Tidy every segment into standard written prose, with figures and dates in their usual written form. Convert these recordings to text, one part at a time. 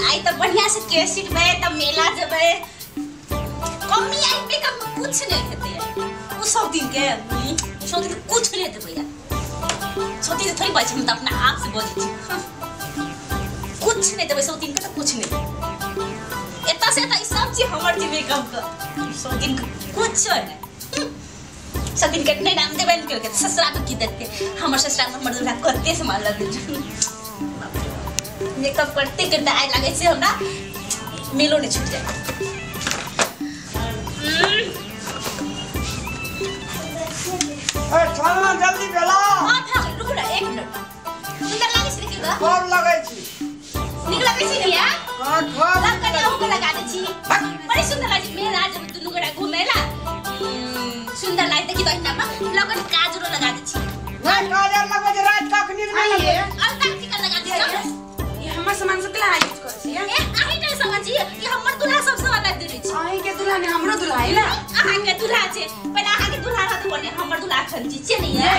आइ त बढ़िया से केस सीटबै त मेला जेबै। कमी आइ मेकअप में कुछ नहीं हेतै। उ सब दिन के सब दिन कुछ नहीं देबै यार। सब दिन थोड़ी बजै, हम त अपना आप से बजै छी। कुछ नहीं देबै सब दिन के, त कुछ नहीं। एता से त ई सब चीज हमर छी मेकअप के। सब दिन के कुछ नहीं। सब दिन के नहीं नाम देबै ने के ससुरा के की देते। हमर ससुरा में हमर दूल्हा कते सामान लगै छै। मेकअप करते करते आइ लागै छै हमरा मेलो नहीं छूट जाए। ए चल ना जल्दी भेला। हां भा गेल, रुकू ना एक मिनट। सुंदर लागै छै देखियौ त। कब लगै छी? नीक लागै छै भैया? हां कब लग कनी अहूँ के लगा दै छी। बड़ी सुंदर लागै छै। मेला जब दुनू गोटा घुमेला सुंदर लागै देखी त अहिना में लगन काजरो लगा दै छी। नहीं काजर लगबै छै रात तक नींद नहीं लगै। अलता टीका लगा दै छी। ये हमर सामान सब केला यूज करै छी? ए अहीं के सामान छी, ये हमर दूल्हा सब सामान लाबि देने छी। अहीं के दूल्हा ने हमरो दूल्हा है ना? अहाँ के दूल्हा छै, पहिले अहाँ के दूल्हा रहत कोने, हमर दूल्हा अखन छी छै नहीं है।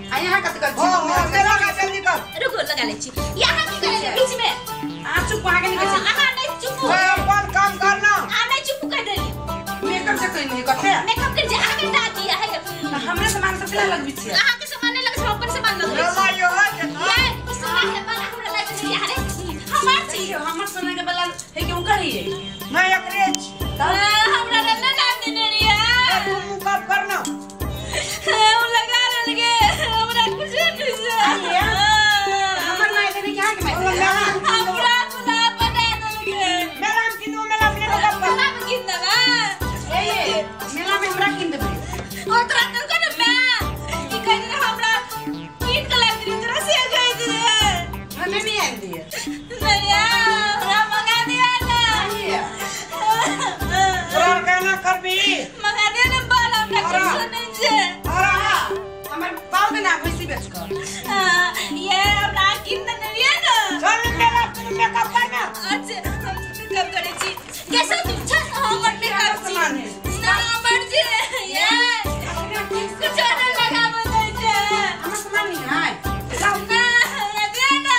आ यहाँ कत कर छी? हां हां मेला का जल्दी कर। रुको लगा ले छी। ये अहाँ की करै छी बीच में? अहाँ चुप अहाँ के नहीं करै छी। अहाँ नहीं चुप। ए अपन काम करना। अहाँ नहीं चुप कर देली। मेकअप से कोई नहीं कथे। मेकअप कर जे अहाँ के दादी है। हमरे सामान सब केला लगबी छी? अहाँ के सामान नहीं लगै छै, अपन सामान लगबै छी। मेला यो है के ये ई सोना के बाला हमरा लागै छै यार। हमर छी, हमर सोना के बाला है के उनकर है? नहीं एकरे छी। हमरा ना नाम देने रिया। तू मेकअप करना। हम लगा लेलगे, हमरा कुछ नहीं छै। हमर माय देने के अहाँ के माय? हमरा दूल्हा बना देलगे। मेला में किनु, मेला में मेकअप कर। मेला में किन देबै? ए मेला में हमरा किन देबै? और तोरा देलको ने मैं की कहै दे हमरा किन के लाबि देली तोरा से कहि दे। हमें नहीं आन दिए। नहीं हमरा मंगा दिया ना। तोरा कहना करबी? मंगा दे ना बाल हमरा कुछ नहीं छै। अरे हमर पाव देना भैंसी बेच कर। ये हमरा किन देने रिया ना। चल मेला तू मेकअप करना। अच्छा हम मेकअप करै छी। कैसा तू छ हमर मेकअप सामान है ना हमर जे ये कुछ ना लगाबो दै छै। हमर सामान नहीं है। ना हमरा दे ना।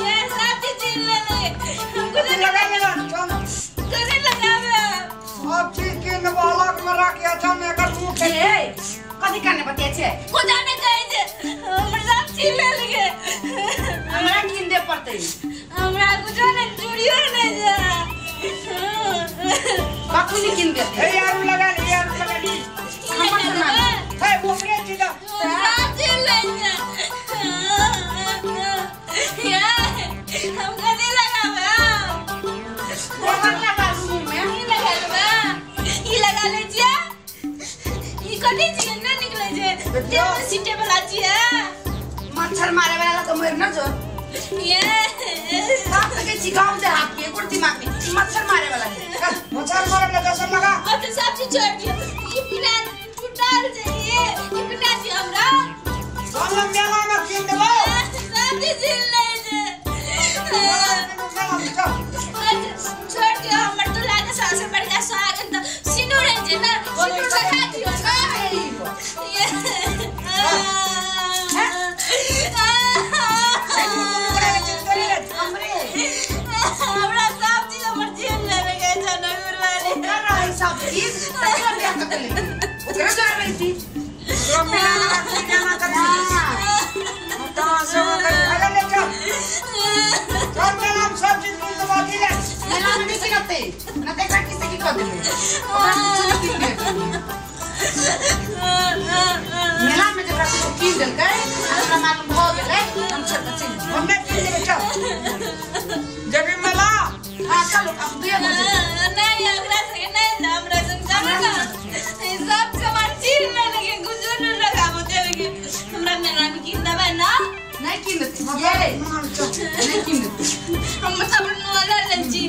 ये सब चीज छीन लेले। हम कुछ लगा लेना। चल करे लगाबे सब चीज किन अलग में राखिया। चल एकर मुंह के ए कथि काने बतिया छै? को जाने कहै छै हमर सब छीन लेलके। हमरा किन दे पड़तै। हमरा कुछ नहीं चूड़ियो नहीं छै। कखनी नहीं किन देते? ए यार लगा ले, यार लगा ली। हमर सामान हे ओकरे चीज सब छीन ले छै। ये हम कथि लगाबे? ओकर लगा लू मुंह में। ई लगा लेबै, ई लगा ले छियै। ई कथि छियै ना निकलै छै। तेल सीटे वाला छियै। मच्छर मारे वाला तो मर ना जो। ये बाप के छी गांव दे हाथ के एको दिमाग में मच्छर मारे वाला है। मच्छर मारे वाला दोसर लगा। अच्छा सब चीज छोड़ दियो। ई बिना टूटल छै। ई बिना छी हमरा। चल मेला में किन देबो। सब चीज छीन ले छै। मेला में चल। अच्छा छोड़ दियो। हमर दूल्हा के सबसे बड़का सुहागन त सिनूर है जे ना, सिनूर लगा दियो ना। ये हमरा सब चीज हमर छीन लेले के छै ना गुरबानी। ओकरा रहे सब चीज तकरा बियाह कर ले। ओकरा जोड़ रही थी। ओकरा मेला में जाना कर। तो सब कर अगर ले चल। चल मेला में सब चीज किन देबो की ले। मेला में नहीं किनते ना त एकरा किसे की कर देबे। ओकरा कुछ नहीं किन दे। मेला में जकरा कुछ किन देलकै हमरा मालूम भ गेलै। हम छोड़ के चलि हम नहीं किन देबै। चल जबी मेला। हां चलो अब दुए बजे। नहीं हमरा संगे नहीं, हमरा संग चलो ना। ई सब सामान छीन लेलके, कुछ नहीं लगाबो देलके। हमरा मेला में किन देबै ना? नहीं किन देते। ये नहीं किन देते। हम सब नुआ ले छी।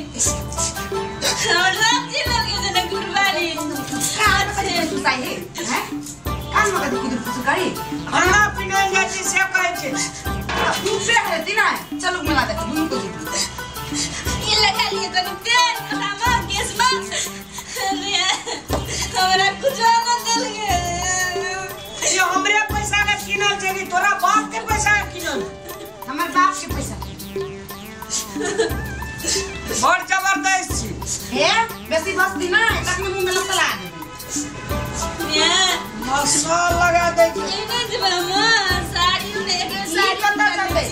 हमर सब छीन लेलके जेना गुरबानी। कान में कथी फुसाई है? हैं कान में कथी कुदुर फुसकाई? खाना पीना जाइ छी से कहै छै। तू से है ना। चलो मेला देख दुनू को जीत। ई लगा लिए कनी तेल माथामा केसमा। हमरा कुछ ना देलके। ये हमरे पैसा के किनल छै कि तोरा बाप के पैसा के किनल? हमर बाप के पैसा। बड़ जबरदस्त छी। हे बेसी बस्ती ना तखने मुंह में लतला देबे। मसाला लगा दे छी। एना जेबै हम साड़ी ने एक साड़ी कतऽ चलबै?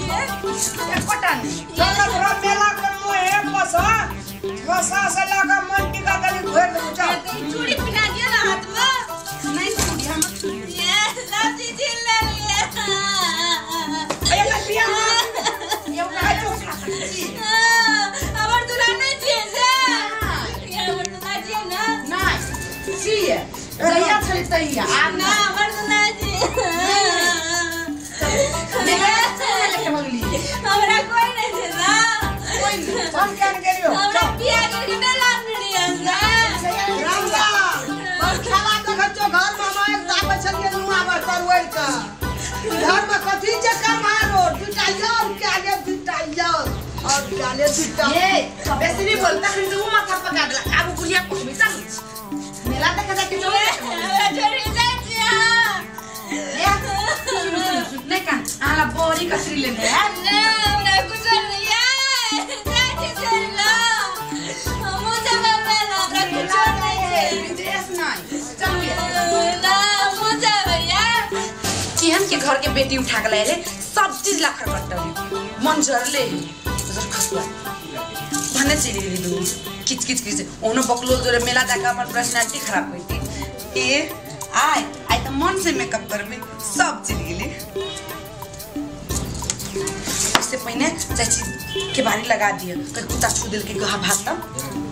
एकोटा नहि। चल तोरा मेला के मुँह बसा घसा से लगा मन टिका देली घोर देबो। चल चूड़ी पिना दियो ना हाथ में। नहीं चूड़ी हमर चूड़ी। ये सब चीज ले लिए। ए बियाह ये उठा सकै छी। हमर दुल्हा नहीं छियै से। ये हमर दुल्हा छियै ना? नहीं छियै। जहिया छलै तहिया आब ना हमर दुल्हा छियै। हमरा कोई नहीं छै ना। कोई नहीं। हम केन गेलियो? हमरा बियाह करके मेला में लिया। रामलाल बड़ खेला देखै छौ घर में। हम एक दाबै छलियै नुआ बस्तर ओढ़ि कऽ। घर में कथी छै कमारो दूटा यार के ले दूटा यार और के ले दूटा। ये बेसी नहीं बोल तखन से उ माथा पका देलक। आब बुढ़िया पकबी चल मेला देखे जाके चल। हमरा छोड़ि जाइ छियै। सुन सुन सुन नहीं कान आला बड़ी कचरी लेने है। ना हमरा कुछ नहीं है। जाइ छी छोड़ि ला। हमहूँ जेबै मेला। हमरा कुछ नहीं छै। विदेश नहीं चलू ये। ना हमहूँ जेबै यार। केहन के घर के बेटी उठा के लाए सब चीज ला खरकटली मन जरले जर खसुआ भने चली गेली दू किच किच किच ओनो बकलो जोरे मेला जाके हमर पर्सनालिटी खराब होइती। ए आय आय त मन से मेकअप करबे सब चली गेली। इससे पहिने चाची के बारी लगा दिए कहीं कुत्ता छू देल के गहा भात त